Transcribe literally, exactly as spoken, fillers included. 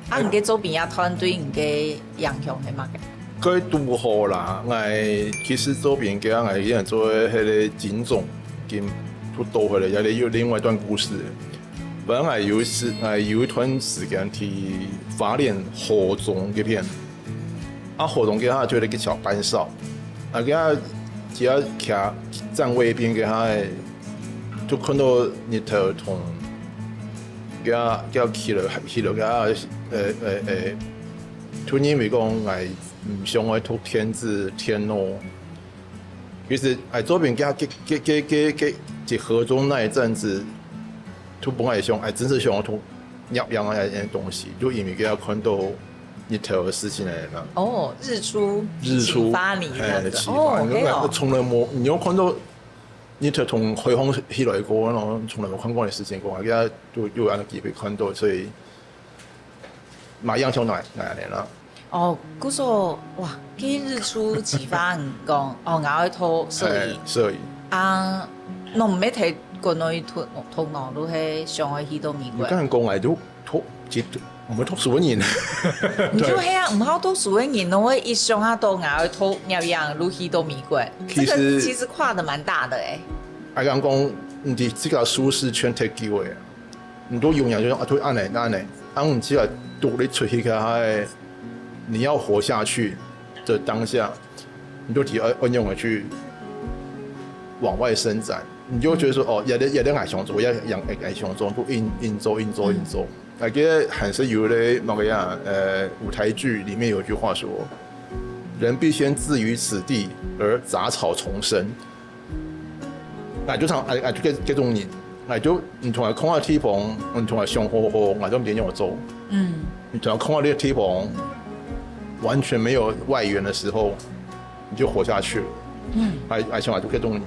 啊，你个周邊樂團對你个影響係麼个？該拄好啦，𠊎其實周邊个𠊎以前做个迄个警總，警都倒回來，也有另外一段故事。反正𠊎有一次，𠊎有一段時間去花蓮火種該片，啊，火種該下就有一个小班少，啊，該下只要徛站衛兵該下，就看到日頭同該下，該下起落，起落該下，呃呃呃，就認為講𠊎毋想愛讀電子電腦。其實𠊎周邊該下，該該該該該，在河中那一陣子，就本來想，哎，真是想要讀攝影啊，那些東西，就因為該下看到日頭个事情來啦。哦，日出，日出，啟發你這樣子。嘿，啟發。哦，因為OK哦。從來無，你有看到日頭同海風起來過，然後從來無看過的事情過，該下就有恁个機會看到，所以嘛影響到𠊎，𠊎恁樣啦。哦，故所，哇，今日出啟發你講，哦，𠊎愛讀攝影。嘿，攝影。啊，你毋係提過來讀，讀書，你係想愛去到美國？你剛才講，哎，就讀，其實毋會讀書个人。你就係啊，毋好讀書个人，你會一想啊，到𠊎愛讀攝影，就去到美國。其實這個其實跨得蠻大的欸。哎，剛講，你在這個舒適圈太久欸。 你都永遠就說啊，對，恁樣，恁樣，啊，你只要獨立出去，你要活下去的當下，你就只要運用的去往外伸展，你就覺得說，哦，也得也得愛想做，也也愛想做，不硬硬做硬做硬做。那个還是有嘞，那个呀，呃，舞台劇裡面有一句話說，人必先置於死地，而雜草叢生。 𠊎就想，𠊎，𠊎就這，這種人，𠊎就，你同𠊎講个地方，你同𠊎想好好，𠊎就毋知仰般做。嗯。你同𠊎講个地方，完全沒有外援的時候，你就活下去了。嗯。𠊎，𠊎想𠊎就這種人。